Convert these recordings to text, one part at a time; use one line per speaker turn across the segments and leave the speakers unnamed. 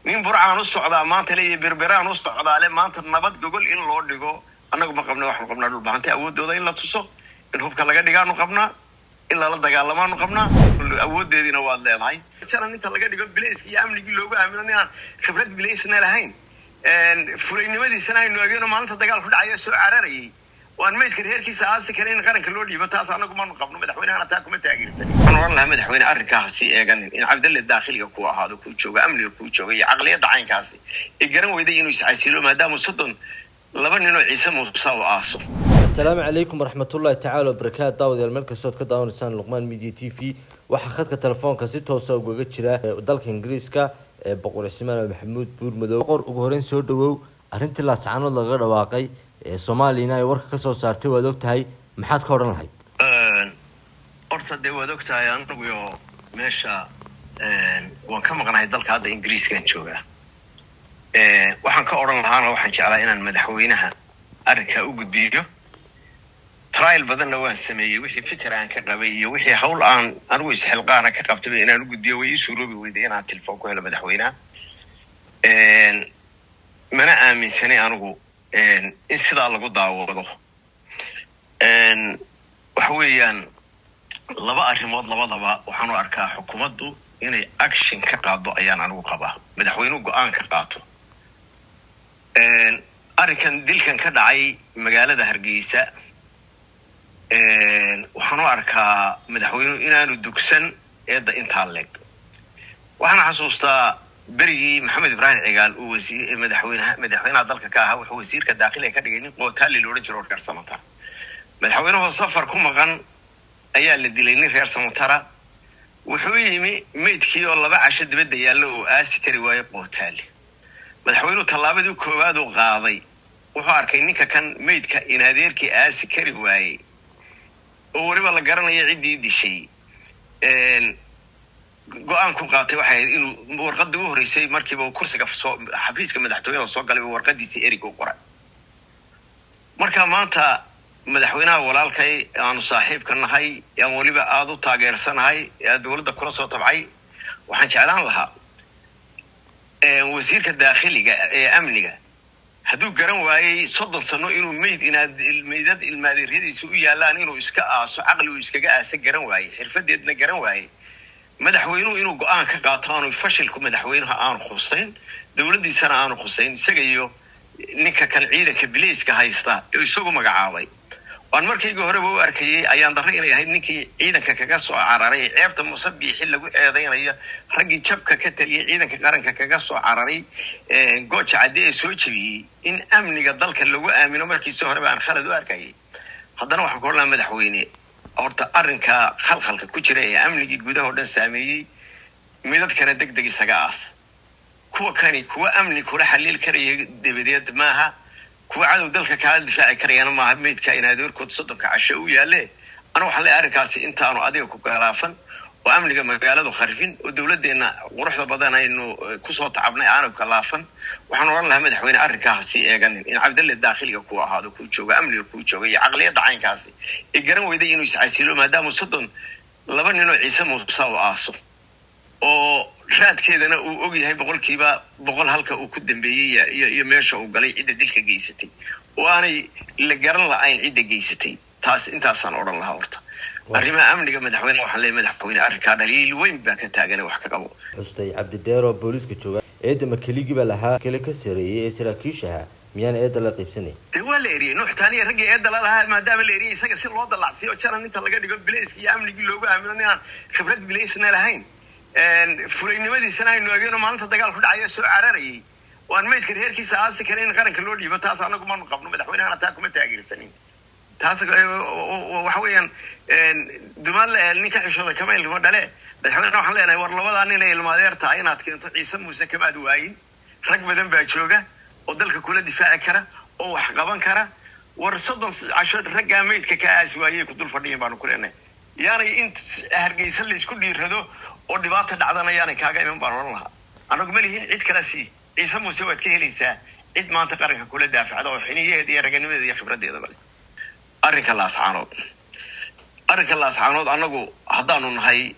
Nin Burcaan u socdaa maanta le iyo Berberaan u socdaale maanta nabad gogol in loo dhigo annagu ma qabna. Waxaanu qabnaa Dhulbahantay awooddooda in la tuso, in hubka laga dhigaanu qabnaa, in lala dagaalamaanu qabnaa. Awooddeediina waad leedahay. Janan inta laga dhigo bilayska iyo amnigii loogu aamino inaan khibrad bilaysna lahayn, fulaynimadiisana aynu eegeno maalinta dagaal ku dhacaya soo cararayay waan maydka reerkiisa aasi kara in qaranka loo dhiibo, taas anagu maanu qabno. Madaxweynahana taa kuma taageersan. Waxaan oran lahaa, madaxweyne, arrinkaa ha sii eeganin in Cabdalle daakhiliga ku ahaado, kuu jooga, amniga kuu jooga iyo caqliyadda caynkaasi ee garan weyday inuu iscasilo maadaama 32 ninoo Ciise Muuse u aaso.
Asalaamu calaykum waraxmatullaahi tacaala wabarakaatu. Daawadayaal, meel kastood ka daawanaysaan Luqmaan Media TV, waxaa khadka telefoonka si toosa ugaga jira dalka Ingiriiska ee Boqor Cismaan Maxamuud Buurmadow. Boqor, ugu horeyn soo dhawow. Arrintii Laascaanood lagaga dhawaaqay ee Soomaaliyana ay warka kasoo saartay waad og tahay, maxaad ka odhan lahayd?
Horta dee waad og tahay, anaguyo meesha waan ka maqnahay dalka, hadda Ingiriiskan joogaa. Waxaan ka odhan lahaana, waxaan jeclaa inaan madaxweynaha arrinkaa u gudbiyo. Trial badanna waan sameeyey, wixii fikir aan ka qabay iyo wixii hawl aan anigu isxilqaana ka qabtayba inaan u gudbiyo. Way ii suuroobi weyday inaan telefoon ku helo madaxweynaha. Mana aaminsanay anigu in sidaa lagu daawado. Waxa weeyaan laba arrimood labadaba waxaan u arkaa xukuumaddu inay action ka qaado ayaan anigu qabaa, madaxweynuhu go-aan ka qaato arrinkan dilkan ka dhacay magaalada Hargeysa. Waxaan u arkaa madaxweynuhu inaanu dugsan eedda intaa leeg. Waxaan xasuustaa berigii Maxamed Ibraahim Cigaal uu wasi madaxweynaha dalka ka ahaa, wuxuu wasiirka daakiliga ka dhigay nin Qootaali la odhan jiro oo reer Samatara. Madaxweynahoo safar ku maqan ayaa la dilay nin reer Samatara. Wuxuu yimi meydkii oo 2 casho dibadda yaallo oo aasi kari waayo Qootaali. Madaxweynuhu tallaabadii koowaad uu qaaday, wuxuu arkay ninka kan meydka in adeerkii aasi kari waayey oo weliba la garanayo ciddii dishay. Go-aan ku qaatay waxay ahayd inuu warqadii u horreysay markiiba uu kursiga soo xafiiska madaxtooyada soo galay warqadiisii erig u qoray. Marka maanta madaxweynaha walaalkay aanu saaxiibka nahay, aan weliba aada u taageersanahay, ee dowladda kula soo tabcay, waxaan jeclaan lahaa wasiirka daakhiliga ee amniga hadduu garan waayey 30 sano inuu meyd inaad meydad ilmaadeeryadiisa u yaallaan inuu iska aaso, caqli uu iskaga aasa garan waayey, xirfadeedna garan waayey, madaxweynuhu inuu go-aan ka qaato. Aanu fashilku madaxweynaha aanu khusayn, dowladdiisana aanu khusayn, isaga iyo ninka kan ciidanka bilayska haysta ee isagu magacaabay. Waan markaygii horeba u arkayey ayaan darre inay ahayd ninkii ciidanka kaga soo cararay ee ceebta Muuse Biixi lagu eedaynayo, raggii jabka ka taliyay ciidanka qaranka kaga soo cararay Gooja Cadde ee soo jebiyey, in amniga dalka lagu aamino markiisi horeba aan khalad u arkayay. Haddana waxaan ku odhan lahaa, madaxweyne, horta arrinka khalkhalka ku jira ee amnigii gudaha oo dhan saameeyey, midadkana deg deg isaga aas. Kuwa kani kuwa amni kula xaliil karaya dabadeed maaha, kuwa cadow dalka kaala difaaci karayana maaha. Meydka in adeerkood 30-ka casho u yaalle, ana waxaan leeyahay arrinkaasi intaanu adiga ku galaafan oo amniga magaaladu kharifin oo dowladdeenna quruxda badan aynu kusoo tacabnay aanu kalaafan, waxaan odhan lahaa, madaxweyne, arrinkaa ha sii eeganin in Cabdalle daakhiliga ku ahaado, kuu jooga, amniga kuu jooga iyo caqliyadda caynkaasi ee garan weyday inuu iscasilo maadaama 32 ninoo Ciise Muuse u aaso oo raadkeedana uu og yahay 100% halka uu ku dambeeyey iyo meesha uu galay cidda dilka geysatay, oo aanay la garan la-ayn cidda geysatay. Taas intaasaan odhan lahaa. Horta arrimaha amniga madaxweyne waxaan leeyahay, madaxweyne, arrinkaa dhaliil weyn baa ka taagane, wax ka qabo.
Xustay Cabdidheero booliiska jooga, eedda ma keligii baa lahaa? Kale ka sareeyey ee saraakiishaha miyaan eedda la qaybsanay?
Dee waa la eriyey Nuux Taaniya, raggii eedda la lahaa maadaama la eriyey isaga si loo dallacsiiyo janan inta laga dhigo bilayska iyo amnigii loogu aamino inaan khibrad bilaysna lahayn, fulaynimadiisana aynu eegeno maalinta dagaal ku dhacaya soo cararayay waan maydka reerkiisa aasi kara in qaranka loo dhiibo, taas anagu maanu qabno. Madaxweynahana taa kuma taageersanin. Taas waxa weeyaan dumaan la nin ka xishooda kama ilmo dhale. Madaxweyne waxaan leenahay, war labadaa nin ee ilmaadeer tahay inaad keento Ciise Muuse kamaad waayin. Rag badan baa jooga oo dalka kula difaaci kara oo wax qaban kara. War 30 casho raggaa maydka ka aasi waayey ku dul fadhiyan baanu ku leenahay. Yaanay in Hargeysa laysku dhiirado oo dhibaata dhacdana yaanay kaaga iman baan odhan lahaa. Anagu ma lihin cid kala sii. Ciise Muuse waad ka helaysaa cid maanta qaranka kula daafacda oo xiniyaheeda iyo raganimadeeda iyo khibradeedaba leh. Arrinka Laascaanood, arrinka Laascaanood, annagu haddaanu nahay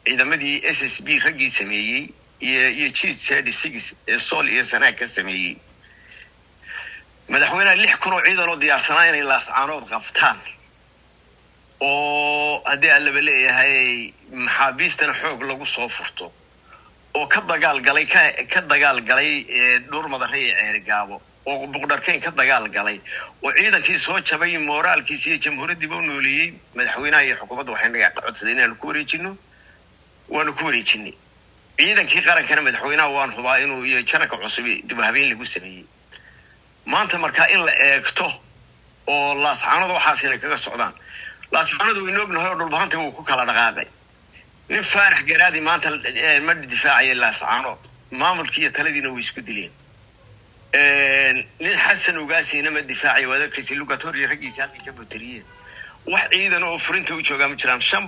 ciidamadii SSB raggii sameeyey iyo G 36 ee Sool iyo Sanaag ka sameeyey. Madaxweynaha 6000 oo ciidan oo diyaarsanaa inay Laascaanood qabtaan, oo haddii Allaba leeyahay maxaabiistana xoog lagu soo furto, oo ka dagaal galay, ka dagaal galay Dhur Madare iyo Ceerigaabo, oo Buqdharkeyn ka dagaal galay, oo ciidankii soo jabay mooraalkiisi iyo jamhuuriyaddiiba u nooleeyey, madaxweynaha iyo xukuumadda waxay naga codsadeen inaanu ku wareejino. Waanu ku wareejinay ciidankii qarankana. Madaxweynaha waan hubaa inuu iyo janarka cusubi dib u habeen lagu sameeyey. Maanta markaa in la eegto oo Laascaanood waxaasina kaga socdaan, Laascaanood waynu ognahay oo Dhulbahanta wuu ku kala dhaqaaqay. Nin Faarax Garaadi maanta ma difaacaya Laascaanood, maamulkii iyo taladiina way isku dileen. Nin Xasan Ugaasina ma difaacayo, waad arkaysa Lugator iyo raggiisa halkay ka butiriyeen. Wax ciidan oo furinta u joogaa ma jiraan. 500,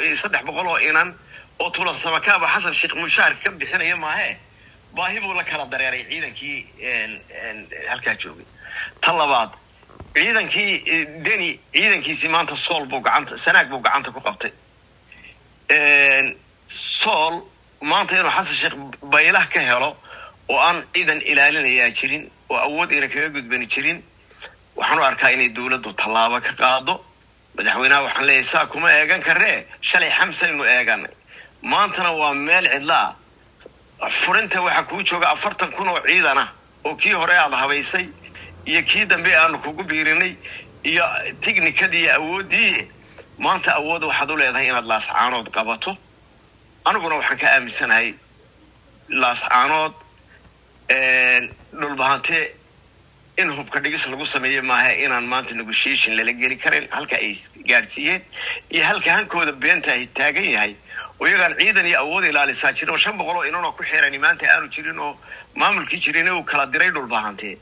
300 oo inan oo Tula Samakaaba Xasan Sheekh mushaar ka bixinaya maahe, baahi buu la kala dareeray ciidankii halkaa joogay. Ta labaad, ciidankii Deni, ciidankiisii maanta Sool buu gacanta, Sanaag buu gacanta ku qabtay. Sool maanta inuu Xasan Sheekh baylah ka helo oo aan ciidan ilaalinayaa jirin oo awood ayna kaga gudbani jirin, waxaan u arkaa inay dowladdu tallaabo ka qaado. Madaxweynaha waxaan leeyahay, saa kuma eegan karee. Shalay Xamsaynu eeganay, maantana waa meel cidlaa. Furinta waxaa kuu jooga 40,000 oo ciidan ah, oo kii hore aada habaysay iyo kii dambe aanu kugu biirinay iyo tignikadii iyo awooddii. Maanta awood waxaad u leedahay inaad Laascaanood qabato. Aniguna waxaan ka aaminsanahay Laascaanood Dhulbahante in hubka dhigis lagu sameeyo maaha, inaan maanta negotiation lala geli karin halka ay gaadhsiiyeen iyo halka hankooda beenta ay taagan yahay, oo iyagaan ciidan iyo awood ilaalisaa jirin, oo 500 oo inan oo ku xirani maanta aanu jirin, oo maamulkii jirin uu kala diray Dhulbahante.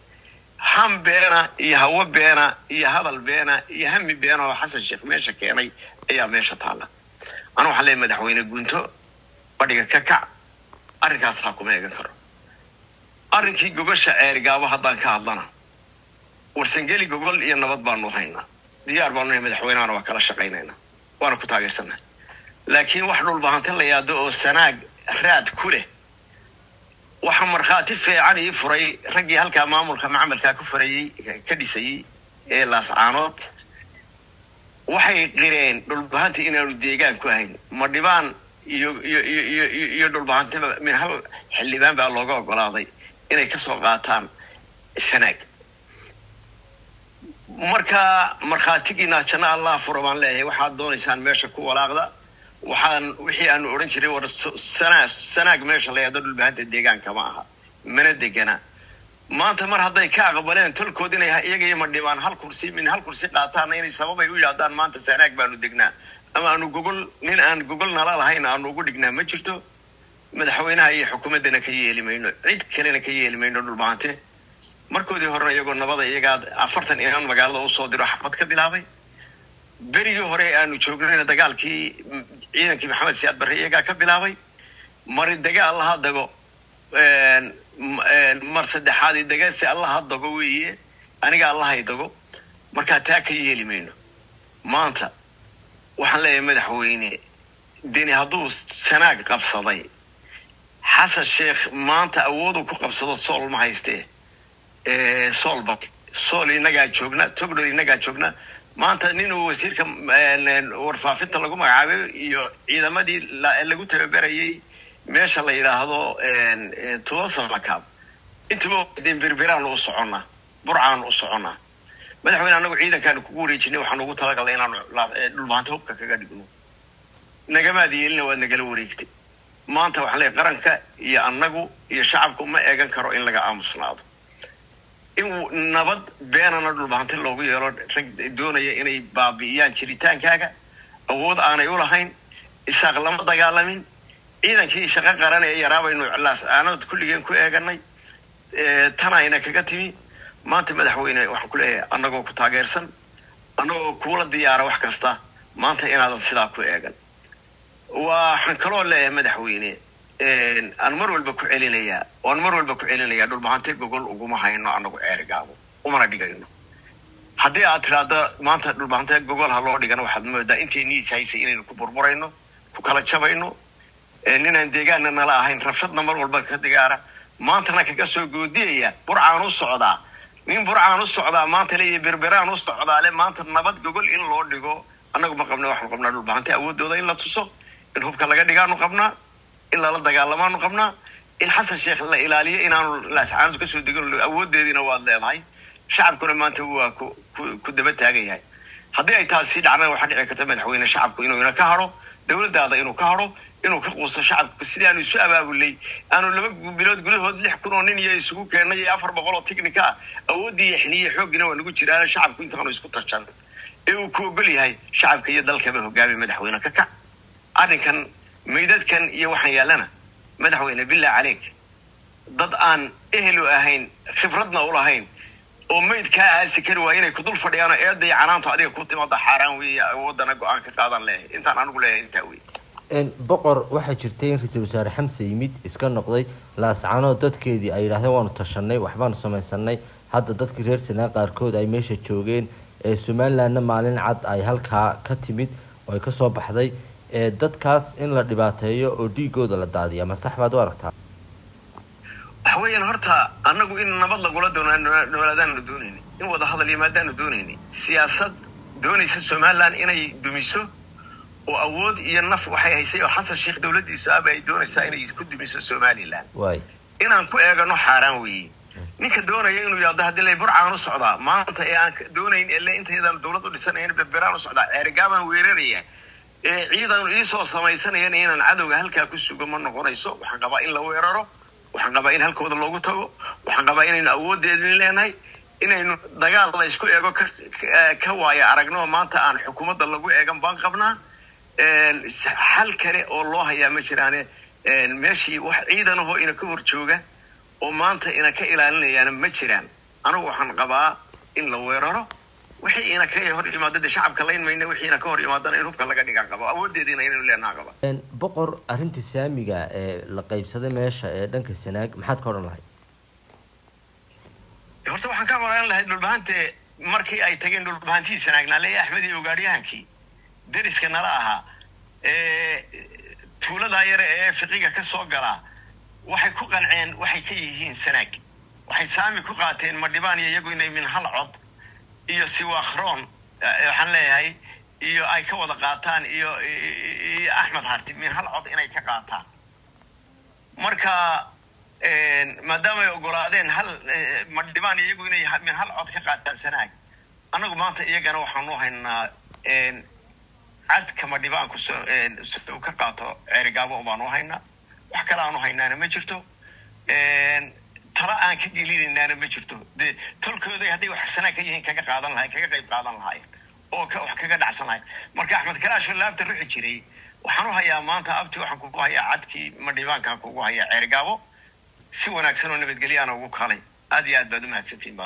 Ham beena iyo hawo beena iyo hadal beena iyo hami beena oo Xasan Sheekh meesha keenay ayaa meesha taalla. Anu waxaan leeyahay, madaxweyne, gunto fadhiga ka kac, arrinkaas ha kuma eegan karo. Arrinkii gogosha Ceerigaabo haddaan ka hadlana, Warsangeli gogol iyo nabad baanu haynaa, diyaar baanu nahay, madaxweynahana waa kala shaqaynaynaa, waana ku taageersannahay. Laakiin wax Dhulbahante la yaado oo Sanaag raad ku leh, waxaa markhaati fiican ii furay raggii halkaa maamulka macmalkaa ku furayey, ka dhisayey ee Laascaanood. Waxay qireen Dhulbahanta inaanu deegaan ku ahayn. Madhibaan iyo Dhulbahantaba min hal xildhibaan baa looga ogolaaday inay kasoo qaataan Sanaag. Marka markhaatigiina janno Allah fura baan leeyahay. Waxaad doonaysaan meesha ku walaaqda. Waxaan wixii aanu odhan jiray, war Sanaag meesha la yahdo Dhulbahanta deegaanka ma aha, mana degana. Maanta mar hadday ka aqbaleen tolkood inay iyaga iyo Madhibaan hal kursi, min hal kursi qaataana, inay sababay u yidhahdaan maanta Sanaag baanu degnaa ama aanu gogol, nin aan gogol nala lahayn aanu ugu dhignaa ma jirto. Madaxweynaha iyo xukuumaddana ka yeeli mayno, cid kalena ka yeeli mayno. Dhulbahante markoodii horena iyagoo nabada iyagaa 40 inan magaalada usoo diro xabad ka bilaabay. Berigii hore aanu joognayna dagaalkii ciidankii Maxamed Siyaad Barre iyagaa ka bilaabay. Mari dega Allaha dago, mar saddexaad degase Allaha dago weeye, aniga Allahay dago. Markaa taa ka yeeli mayno. Maanta waxaan leeyahay, madaxweyne Deni hadduu Sanaag qabsaday, Xasan Sheekh maanta awooduu ku qabsado Sool ma haystee. Soolba, Sool innagaa joogna, Togdhor innagaa joogna. Maanta ninuu wasiirka warfaafinta lagu magacaabay iyo ciidamadii lagu tababarayay meesha la yidhaahdo Tubasamakaab intuba deen Berberaanu u soconnaa, Burcaanu u soconnaa. Madaxweyne, annagu ciidankaanu kugu wareejinay waxaan ugu talagalnay inaanu Dhulbahanta hubka kaga dhigno. Nagamaad yeelina, waad nagala wareegtay. Maanta waxaan leeyahay, qaranka iyo annagu iyo shacabku ma eegan karo in laga aamusnaado, in nabad beenana Dhulbahante loogu yeelo rag doonaya inay baabi'iyaan jiritaankaaga, awood aanay u lahayn. Isaaq lama dagaalamin. Ciidankii shaqo qaran ee yaraa baynu Laascaanood kulligeen ku eeganay, tan ayna kaga timi. Maanta madaxweyne waxaan ku leeyahay, annagoo ku taageersan, annagoo kuula diyaara wax kasta, maanta inaadan sidaa ku eegan. Waxaan kaloo leeyahay, madaxweyne, aan mar walba ku celinayaa, oan mar walba ku celinayaa, Dhulbahante gogol uguma hayno annagu Ceerigaabo, umana dhigayno. Haddii aad tiraahdo maanta Dhulbahante gogol ha loo dhigana, waxaad moodaa intay niis haysay inaynu ku burburayno, ku kala jabayno. Ninaan deegaanna nala ahayn, rabshadna mar walba ka digaara, maantana kaga soo goodiyaya Burcaan u socdaa. Nin Burcaan u socdaa maanta le iyo Berberaan u socdaa le, maanta nabad gogol in loo dhigo annagu ma qabna. Waxaanu qabnaa Dhulbahantay awooddooda in la tuso, in hubka laga dhigaanu qabnaa, in lala dagaalamaanu qabnaa, in Xasan Sheekh la ilaaliyo inaanu Laascaanood kasoo degin. Awooddeediina waad leedahay, shacabkuna maanta waa ku daba taagan yahay. Haddii ay taasi dhacdana, waxaa dhici karta, madaxweyne, shacabku inuu ina ka hadho, dowladdaada inuu ka hadho, inuu ka quuso shacabku. Sidii aanu isu abaabulay, aanu 2 bilood gudahood 6000 oo nin iyo isugu keennay iyo 400 oo technica ah, awooddii iyo xiniyo xooggina waa nagu jiraan. Shacabku intaanu isku tashan ee uu ku ogol yahay, shacabka iyo dalkaba hogaami. Madaxweyne, ka kac arrinkan, meydadkan iyo waxaan yaallana. Madaxweyne, billah caleyk, dad aan ehelu ahayn, khibradna u lahayn oo mayd kaa aasi kari waaya inay kudul fadhiyaan oo eedda iyo canaantu adiga ku timaado, xaaraan weeye. Awoodana go-aan ka qaadan leeyahay. Intaan anigu leeyahay intaa wey.
Boqor, waxaa jirtay in ra-iisul wasaare Xamse yimid, iska noqday. Laascaanood dadkeedii ay yidhahdeen waanu tashanay, waxbaanu samaysanay. Hadda dadkii reer Sanaa qaarkood ay meesha joogeen, ee Somalilandna maalin cad ay halkaa ka timid oo ay kasoo baxday. Dadkaas in la dhibaateeyo oo dhiigooda la daadiya, ma sax baad u aragtaa?
Waxa weeyaan, horta annagu in nabad lagula noolaadaanu doonayni, in wada hadal yimaadaanu doonayni. Siyaasad doonaysa Somaliland inay dumiso oo awood iyo naf waxay haysay oo Xasan Sheekh dowladdiisu aba ay doonaysaa inay ku dumiso Somaliland, inaan ku eegano xaaraan weeye. Ninka doonaya inuu yaado haddii lay Burcaan u socdaa maanta ee aan doonayn ele intaydan dowlad u dhisanayn, Berberaan u socdaa, Ceerigaabaan weeraraya ee ciidan iisoo samaysanayana, inaan cadowga halkaa ku sugo ma noqonayso. Waxaan qabaa in la weeraro, waxaan qabaa in halkooda loogu tago, waxaan qabaa inaynu awooddeedin leenahay, inaynu dagaal la isku eego ka waaya aragno. Maanta aan xukuumadda lagu eegan baan qabnaa. Xal kale oo loo hayaa ma jiraane. Meeshii wax ciidan ahoo ina ka hor jooga oo maanta ina ka ilaalinayaana ma jiraan. Anigu waxaan qabaa in la weeraro wixii ina ka hor yimaada. Dee shacabka layn mayna, wixii ina ka hor yimaadana in hubka laga dhigaan qabo, awooddeediina inaynu leenaha qaba.
Boqor, arrinta saamiga ee la qaybsaday meesha ee dhanka Sanaag, maxaad ka odhan lahayd?
Horta waxaan ka oran lahayd, Dhulbahante markii ay tageen, Dhulbahantii Sanaag, Naaleeye Axmed iyo ugaadhyahankii deriska nala ahaa ee tuuladaa yare ee Fiqiga ka soo galaa, waxay ku qanceen waxay ka yihiin Sanaag. Waxay saami ku qaateen Madhibaan iyo iyagu inay min hal cod iyo Siwakhroon, waxaan leeyahay, iyo ay ka wada qaataan, iyo Axmed Harti min hal cod inay ka qaataan. Marka maadaama ay ogolaadeen hal Madhibaan iyagu inay min hal cod ka qaataan Sanaag, annagu maanta iyagana waxaanu haynaa cadka Madhibaanku so ka qaato Ceerigaabo baanu haynaa. Wax kale aanu haynaana ma jirto, tala aan ka gelinaynaana ma jirto. Dee tolkooda hadday wax Sanaag ka yihiin kaga qaadan lahayn, kaga qayb qaadan lahaayeen oo wax kaga dhacsan lahayn. Marka Axmed Karaasho laabta ruxi jiray, waxaan u hayaa maanta, abti, waxaan kugu hayaa cadkii Madhibaankaan kugu hayaa Ceerigaabo. Si wanaagsan oo nabadgelyaana ugu kalay. Aad iyo aad baad umahadsantihin baan.